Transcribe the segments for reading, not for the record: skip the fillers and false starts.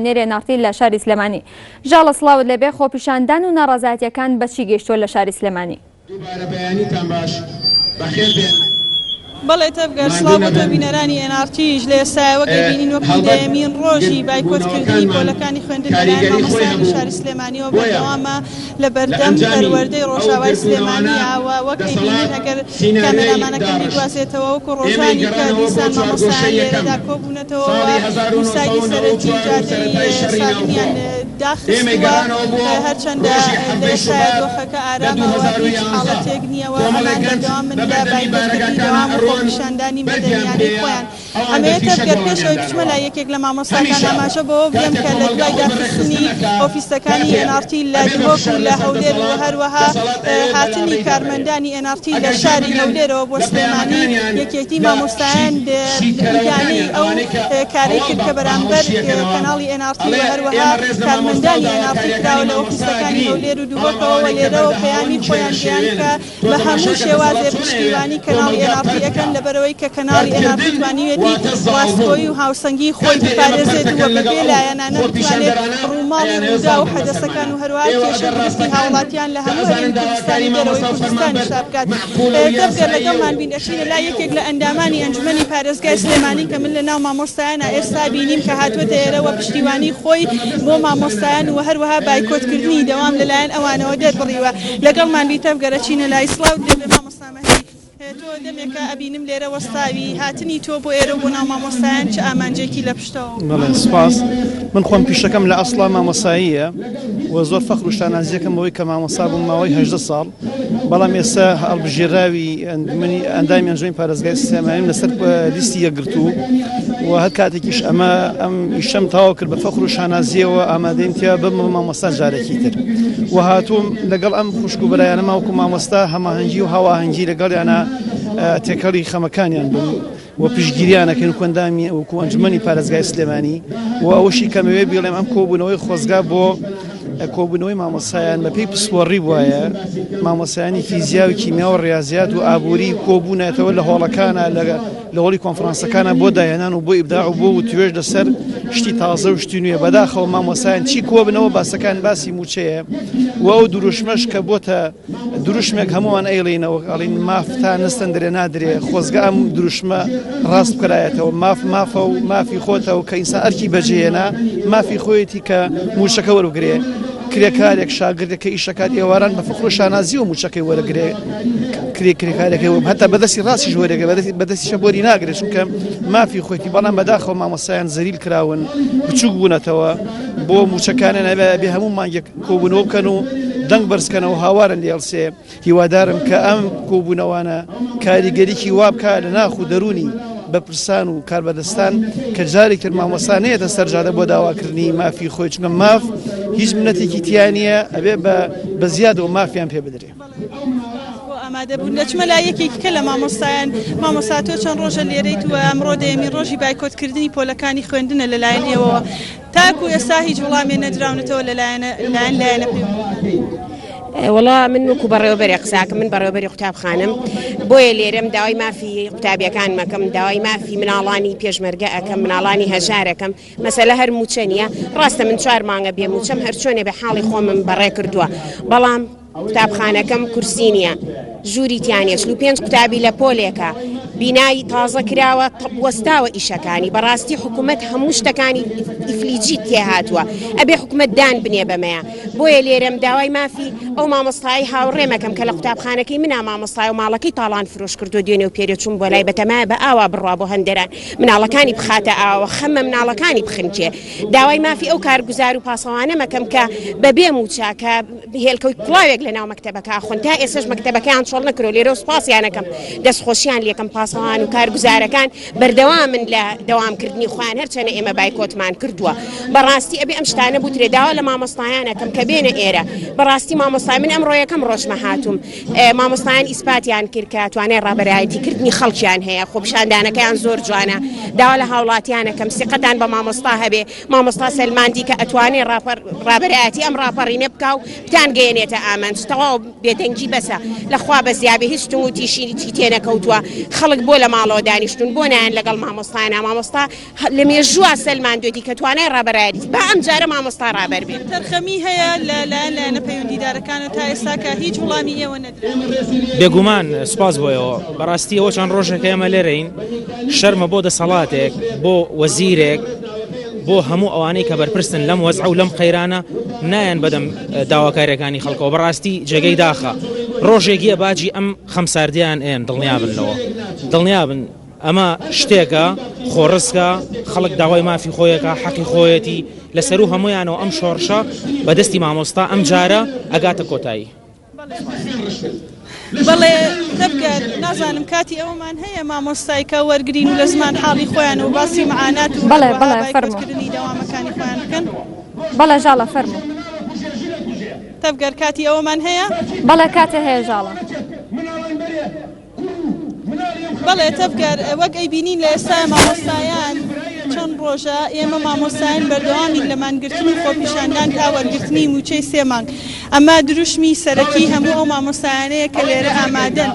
نێرێ ناڕتی لە شاری سلێمانی. ژاڵە سڵاوت لێبێ خۆپیشاندان و ناڕەزایەتیەکان بە چی گەیشتووە لە شاری سلێمانی؟ دووبارە بەیانیتان باش بەخێر بێن. بەڵێ تەڤگەر، ماندوو سڵاو بۆ تۆ نەبن. بینەرانی ئێن ئاڕ تیش، لە ئێستایا وەک ئەیبینین وەکو هەڵبەت دەیەمین ڕۆژی بایکۆت کردنی گردبوونەوەکانمان پۆلەکانی خوێندن لەلایەن کاریگەری خۆی مامۆستایان لە هەبوو شاری سلێمانیەوە بۆیە بەردەوامە لە لە بەردەم ئەنجامی پەروەردەی ئەو ڕۆژاوای گردبوونەوانە سلێمانیە و وەک ئەیبینین دەسەڵات ئەگەر سیناریۆی کامێرامانەکەم داڕشت. بیگوازێتەوە وەکو ئێمەی ڕۆژانی کە گەڕانەوە بۆ دیسان چوارگۆشەی مامۆستایان یەکەم لێرەدا کۆبوونەتەوە و ساڵی دووسایدی سەرەکی 1994 و جادەی سەرەتای شەڕی ناوخۆ. سالمیان ئێمەی داخستووە گەڕانەوە بۆ هەرچەندە ڕۆژی لە حەڤدەی ئێستایا شوبات دۆخەکە لە ئارامە و هیچ 2011. حاڵەتێک نییە و کۆمەڵێک ئەمان گەنج بەردەوامن بە لە بەردەمی بایکۆتکردنی بارەگاکانا دەوام و ئەڕۆن خۆپیشاندانی بەردیان مەدەنیانەی پێیە، خۆیان. ئەوان بە ئەمەوێت فیشەک تەڤگەر پێش وەڵامیان ئەوەی بچمە دانەوە. لای یەکێک لە مامۆستاکان هەمیشە ئاماژە بەوە بدەم کاتێ کە لە کۆمەڵگا دوای خۆی بە داخستنی ڕێکخستن ئەکا، ئۆفیسەکانی کاتێ ئێن ئاڕ تی لە ئەبێ بە دهۆک و فشار لە لەسەر هەولێر و دەسەڵات، هەروەها دەسەڵات ئەیەوێ بە هاتنی لاڕێی ببرێ. کارمەندانی ئێن ئاڕ تی لە ئەگەر گوێ شاری بگرن هەولێرەوە بۆ لە سلێمانی پەیامەکانیان یەکێتی لە مامۆستایان شیکەرەوەکانیان ئیدانەی ئەو ئەوانەی کە کارەی هەواڵ کرد بە کە بە بەرامبەر هەڵشیەکەنەوە کەناڵی ئێن ئاڕ تی و ئەڵێ هەروەها ئێمە ڕێز لە مامۆستا و کارمەندانی ئێن ئاڕ تی داواکاریەکانی کراوە لە مامۆستا ئۆفیسەکانی ئەگرین هەولێر و بەڵام دهۆکەوە و ئەوانەی کە لێرەوە بەردە پەیامی هاوەن خۆیان گەیاند شێوێنن کە تۆ بە هەموو تەماشاکە دەسەڵات شێوازێ چۆن ئەیەوێ پشتیوانی کەناڵی کۆمەڵگا ئێن ئاڕ تی پەرت ئەکەن کا لەبەرئەوەی کە کەناڵی ئێن ئاڕ تی پەرتکردن توانیویەتی واتە زاڵبوون ڕاستگۆیی و هاوسەنگی خۆی کاتێ ئێمە بپارێزێت و پەرتەکەن بە لەگەڵ بێ ئەو لایەنانە بتوانێت خۆپیشاندەرانە ڕووماڵی ئەیانەوێ ڕووداو زاڵ و بن حەدەسەکان بەسەرمانا و هەروەها ئێوە کێشە ئەگەر و گرفتی ڕاستەکان هاوڵاتیان لە کە هەموو ئەزانن هەرێمی داواکاری کوردستان و دەرەوەی مامۆستا و فەرمانبەر کوردستانیشدا بکات. مەعقولە و تەڤگەر یاساییە لەگەڵمان و بین ئەچینە لای شەرعیە و یەکێک لە ئەندامانی مافی ئەنجومەنی خۆمانە پارێزگای ئەی بۆ سلێمانی کە نەمانەوێ من لە ناو مامۆستایانا ئەوە ئێستا دەسەڵات بینیم کە ئەیەوێ هاتووەتە ئێرە و پشتیوانی خۆی بۆ مامۆستایان و هەروەها بایکۆتکردنی دەوام لەلایەن ئەوانەوە دەربڕیوە. لەگەڵمان بی تەڤگەر ئەچینە لای. سڵاوت لێبێ مامۆستا مەهدی. تۆ دەمێکە ئەبینم لێرە وەستاوی، هاتنی تۆ بۆ ئێرە و بۆ ناو مامۆستایان چ ئامانجێکی لە پشتەوە بوو؟ بەڵێ سوپاس. من خۆم پیشەکەم لە ئەسڵا مامۆستاییە و زۆر فەخر و شانازیەکەم بەوەی کە مامۆستا بووم ماوەی 18 ساڵ، بەڵام ئێستا هەڵبژێراوی ئەنجومەنی ئەندامی ئەنجومەنی پارێزگای سلێمانیم لەسەر لیستی یەکگرتوو و هەر کاتێکیش ئەمە ئەم ئیشەم تەواو کرد بە فەخر و شانازیەوە ئامادەیم تیا ببمە مامۆستا جارێکی تر و هاتووم لەگەڵ ئەم خوشک و برایانەما وەکو مامۆستا هەماهەنگی و هاواهەنگی لەگەڵیانە تێکەڵی خەمەکانیان بم و پشتگیریان ئەکەین وەکو ئەندامی وەکو ئەنجومەنی پارێزگای سلێمانی و ئەوەشی کەمەوێ بیڵێم ئەم کۆبوونەوەی خۆزگا بۆ کۆبوونەوەی مامۆسایان بەپێی پسپۆڕی بواە مامۆسایانی فیزیا و کیمیا و ڕاضیات و ئابووری کۆبوونەتەوە لە هۆڵەکانە لە لە هۆڵی کۆنفرانسەکانە بۆ داهێنان و بۆ ئیبداع و بۆ وتوێژ لەسەر شتی تازە و شتی نوێ بەداخەوە مامۆسایان چی کۆبنەوە باسەکان باسی موچەیە و ئەو دروشمەش کە بۆتە دروشمێک هەمووان ئەیڵینەوە ئەڵین ماف تا نەستەندرێ نادرێ خۆزگە ئەم دروشمە ڕاست بکرایەتەوە ماف مافە و مافی خۆتە و کە ئینسان ئەرکی بەجێهێنا مافی خۆیەتی کە موچەکە وەربگرێ کرێکارێک شاگردێک کە ئیشەکات ئێواران بە فخر و شانازی و موچەکەی وەرەگرێ کرێ کرێکارەکەی هەتا بەدەستی ڕاستیش وەرەگە بەدەستی بەدەستی شەبۆری ناگرێت چونکە مافی خۆیتی بەڵام بەداخەوە مامۆستایان زەلیل کراون بچووک بوونەتەوە بۆ موچەکانیان ئەبێ هەموو مانگێک کۆبوونەوە بکەن و دەنگ بەرزکەنەوە هاوارن لێ هەڵسێ هیوادارم کە ئەم کۆبوونەوانە کاریگەریی وا بکا لە ناخ و دەروونی بەرپرسان و کاربەدەستان کە جارێک تر مامۆستا نەیەتە سەر جادە بۆ داواکردنی مافی خۆی چونکە ماف هیچ منەتێکی تیا نییە ئەبێ بە بە زیادەوە مافیان پێ بدرێ. بۆ ئامادەبوون دەچمە لای یەکێکی کە لە مامۆستایان مامۆستا تۆ چەند ڕۆژە لێرەیت و ئەمڕۆ دەیەمین ڕۆژی بایکۆتکردنی پۆلەکانی خوێندنە لەلایەن ئێوەوە تاکو ئێستا هیچ وڵامێ نەدراونەتەوە لەلایەن لایەن لایەنە پەیوەندیدارەکان. وەڵا من وەکو بەڕێوەبەرێ قساکەم من بەڕێوەبەری قوتابخانەم بۆیە لێرەم داوای مافی قوتابیەکان مەکەم داوای مافی مناڵانی پێشمەرگە ئەەکەم مناڵانی هەژارەکەم مەسەلە هەر موچە نییە ڕاستە من چوار مانگە بێ موچەم هەرچۆنێ بە حاڵی خۆمم بەڕێ کردووە بەڵام قوتابخانەکەم کورسی نییە ژووری تیانە 45 قوتابی لە پۆلێکە بینای تازە کراوە وەستاوە ئیشەکانی بەڕاستی حکوومەت هەموو شتەکانی ئیفلیجی تێهاتووە ئەبێ حکوومەت دان بنێ بەمەیە بۆیە لێرەم داوای مافی ئەو مامۆستای هاوڕێمەکەم کە لە قوتابخانەکەی منا مامۆستای و ماڵەکەی تاڵان فرۆش کردو دوێنێ و پێرێ چوون بۆ لای بەتەمایە بە ئاوا بڕوا بۆ هەندەران مناڵەکانی بخاتە ئاوە خەمە مناڵەکانی بخنکێ داوای مافی ئەو کارگوزار و پاسەوانە مەکەم کە بەبێ موچە کە هێلکەوی کوڵاوێک لە ناو مەکتەبەکە ئەخۆن تا ئێسش مەکتەبەکەیان چۆڵ نەکرۆ لێرە و سپاسیانەکەم دەستخۆشیان لەکەم پاسەوان و کارگوزارەکان بەردەوامن لە دەوامکردنی خۆیان هەرچەنە ئێمە بایکۆتمان کردووە بەڕاستی ئەبێ ئەم شتانە بوترێ داوا لە مامۆستایانەکەم کە بێنە ئێرە بەڕاستی مامۆستای من ئەمڕۆ یەکەم ڕۆژمە هاتووم مامۆستایان ئیسپاتیان کرد کە توانای ڕابەرایەتی کردنی خەڵکیان هەیە خۆپیشاندانەکەیان زۆر جوانە داوا لە هاوڵاتیانەکەم سیقەتان بە مامۆستا هەبێ مامۆستا سەلماندی کە ئەتوانێ ڕابەرایەتی ئەم ڕاپەڕینە بکا و بتان گەیەنێتە ئامانج تەواو بێدەنگی بەسە لەخوا بەزیابێ هیچ توندوتیژیی تێنەکەوتووە خەڵک. خەڵک بۆ لە ماڵەوە دانیشتون بۆ نایەن لەگەڵ مامۆستایانە مامۆستا لە مێژووە سەلماندوێتی کە توانای ڕابەرایەتی با ئەم جارە مامۆستا ڕابەر بێ. تەرخەمی هەیە لە لایەن لایەنە پەیوەندیدارەکانەوە تا ئێستا کە هیچ وڵامی ئێوە نەدراوە؟ بێگومان سوپاس بۆ ئێوە. بەڕاستی ئەوە چەند ڕۆژێکە ئێمە لێرەین، شەرمە بۆ دەسەڵاتێک، بۆ وەزیرێک، بۆ هەموو ئەوانەی کە بەرپرسن لەم وەزعە و لەم قەیرانە نایەن بەدەم داواکاریەکانی خەڵکەوە. بەڕاستی جێگەی داخە. ڕۆژێک یە باجی ئەم خەمساردیان ئێن، دڵنیابن لەوە. دڵنیابن. ئەمە شتێکە خۆڕسکە، خەڵک داوای مافی خۆیەکا، حەقی خۆیەتی، لە سەروو هەموویانەوە ئەم شۆڕشە بە دەستی مامۆستا ئەم جارە ئەگاتە کۆتایی. بەڵێ تەڤگەر، نازانم کاتی ئەوەمان هەیە مامۆستای کە وەرگرین و لە زمان حاڵی خۆیان و باسی معانات و بەڵێ هەروەها بەڵێ فەرموو. بایکۆتکردنی دەوامەکانی خۆیان بکەن؟ بەڵێ ژاڵە فەرموو. تەڤگەر کاتی ئەوەمان هەیە؟ بەڵێ کاتێ هەیە ژاڵە. بەڵێ تەڤگەر، وەک ئەیبینین لە ئێستایا مامۆستایان چەند ڕۆژە ئێمە مامۆستایان بەردەوامین لە مانگرتن و خۆپیشاندان تا وەرگرتنی مووچەی سێ مانگ، ئەمە دروشمی سەرەکی هەموو ئەو مامۆستایانەیە کە لێرە ئامادەن.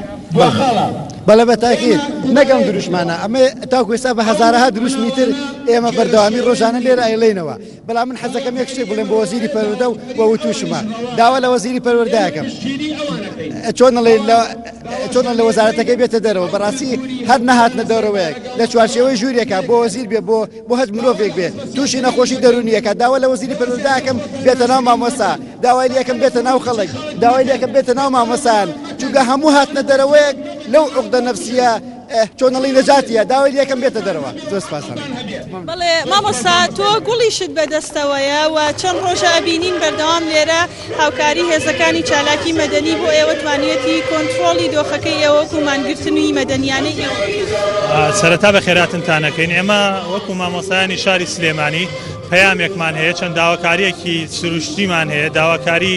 بەڵێ بە تاکید نەک ئەم دروشمانە، ئەمە تاکو ئێستا بە هەزارەها دروشمی تر ئێمە بەردەوامی ڕۆژانە لێرە ئەیڵێینەوە. بەڵام من حەزەکەم یەک شتێک بڵێم بۆ وەزیری پەروەردە و وە وتوشمە داوا لە وەزیری پەروەردە ئەکەم چۆن ئەڵێ لە چۆن لە وەزارەتەکەی بێتە دەرەوە بەڕاستی هەر نەهاتنە دەرەوەیەک لە چوارچێوەی ژوورێکە بۆ وەزیر بێ بۆ بۆ هەر مرۆڤێک بێ تووشی نەخۆشی دەرونیەکە داوا لە وەزیری پەروەردە ئەکەم بێتە ناو مامۆستا داوای لێکم بێتە ناو خەڵک داوای لێکم بێتە ناو مامۆسان چونکە هەموو هاتنە دەرەوەیەک لەو عقدە نەفسیە چۆن ئەڵێی نەجاتیە داوای لێکەم بێتە دەرەوە زۆر سپاستان. بەڵێ مامۆستا تۆ گوڵیشت بەدەستەوەیە و چەند ڕۆژە ئەبینین بەردەوام لێرە هاوکاری هێزەکانی چالاکی مەدەنی بۆ ئێوە توانیویەتی کۆنتڕۆڵی دۆخەکەی ئێوە وەکو مانگرتنی مەدەنیانەی ئێوە بکەن. سەرەتا بەخێراتنتان ئەکەین ئێمە وەکو مامۆستایانی شاری سلێمانی پەیامێکمان هەیە چەند داواکاریەکی سروشتیمان هەیە داواکاری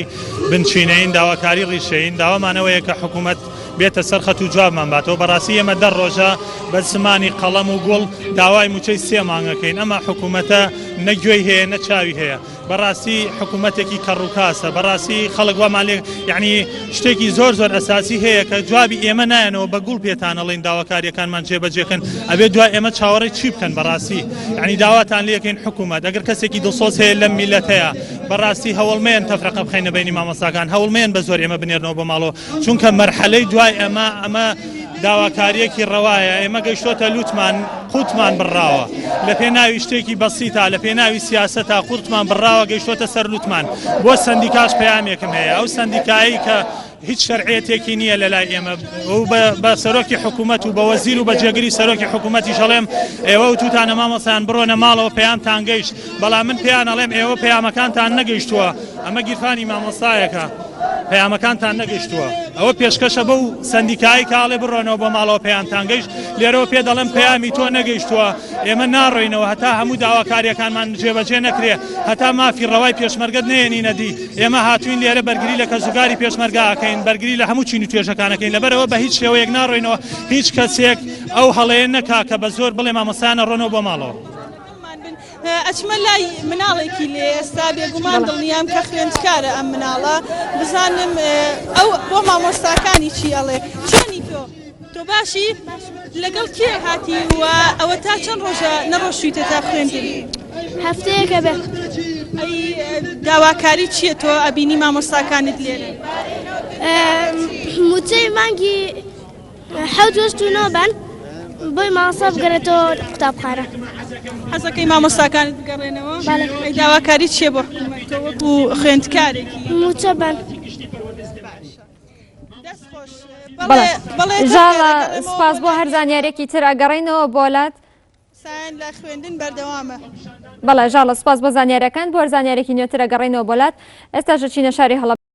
بنچینەین داواکاری ڕیشەین داوامان ئەوەیە کە حکوومەت بێتە سەر خەت و جوابمان باتەوە بەڕاستی ئێمە دە ڕۆژە بە زمانی قەڵەم و گوڵ داوای موچەی سێ مانگەکەین ئەمە حکوومەتە نە گوێی هەیە نە چاوی هەیە بەڕاستی حکوومەتێکی کەڕوکاسە بەڕاستی خەڵک وامان لێ یعنی شتێکی زۆر زۆر ئەساسی هەیە کە جوابی ئێمە نایەنەوە بە گوڵ پێتانەڵین داواکاریەکانمان جێبەجێکەن ئەبێ دوای ئێمە چاوەڕێ چی بکەن بەڕاستی یعنی داواتان لەکەین حکوومەت ئەگەر کەسێکی دڵسۆز هەیە لەم میلەتەیە بەڕاستی هەوڵمەیەن تەفرەقە بخەینە بینی مامۆستاکان هەوڵمەیەن بە زۆر ئێمە بنێرنەوە بۆ ماڵەوە چونکە مەرحەلەی دوای ئەمە ئەمە داواکاریەکی ڕەوایە ئێمە گەیشتۆتە لوتمان قوتمان بڕاوە لە پێناوی شتێکی بەسیتا لە پێناوی سیاسەتا قورتمان بڕاوە گەیشتۆتە سەر لوتمان بۆ سەندیکاش پەیامێکم هەیە ئەو سەندیکایی کە هیچ شەرعیەتێکی نییە لە لای ئێمە و بە سەرۆکی حکوومەت و بە وەزیر و بە جێگری سەرۆکی حکوومەتی شەڵێم ئێوە و توتانە مامۆسان بڕۆنە ماڵەوە پەیامتان گەیشت بەڵام من پێیان ئەڵێم ئێوە پەیامەکانتان نەگەیشتووە ئەمە گیرفانی مامۆستایەکە پەیامەکانتان نەگەیشتووە ئەوە پێشکەشە بەو سەندیکایی کاڵێ بڕۆنەوە بۆ ماڵەوە پەیامتان گەیشت لێرەوە پێ دەڵێم پەیامی تۆ نەگەیشتووە ئێمە ناڕۆینەوە هەتا هەموو داواکاریەکانمان جێبەجێ نەکرێ هەتا مافی ڕەوای پێشمەرگەت نەیەنینە دی ئێمە هاتوین لێرە بەرگری لە کەسوکاری پێشمەرگە ئەکەین بەرگری لە هەموو چین و توێژەکانەکەین لەبەرەوە بە هیچ شێوەیەک ناڕۆینەوە هیچ کەسێک ئەو هەڵەیە نەکا کە بە زۆر بڵێ مامۆستایان ئەڕۆنەوە بۆ ماڵەوە. ئەچمە لای مناڵێکی لێ ئێستا بێگومان دڵنیام کە خوێندکارە ئەم مناڵە بزانم ئەو بۆ مامۆستاکانی چی ئەڵێ چۆنی تۆ تۆ باشی لەگەڵ کێ هاتی و ئەوە تا چەند ڕۆژە نەڕۆشتویتە تا خوێندن هەفتەیەکە بێ ئەی داواکاری چییە تۆ ئەبینی مامۆستاکانت لێرە موچەی مانگی حەوت وەشت و نۆ بان بۆی مامۆستا بگەرێتەوە قوتابخانە. حەزەکەی مامۆستاکانت بگەڕێنەوە؟ بەڵێ. ئەی داواکاری چییە بۆ حکوومەت تۆ وەکو خوێندکارێکی؟ مووچە بان. دەست خۆش. بەڵێ بەڵێ ژاڵە سپاس بۆ هەر زانیارێکی تر ئەگەڕێینەوە بۆ لات. سایان لە خوێندن بەردەوامە. بەڵێ ژاڵە سپاس بۆ زانیارەکان بۆ هەر زانیارێکی نوێتر ئەگەڕێینەوە بۆ لات ئێستاش ئەچینە شاری هەڵەبجە.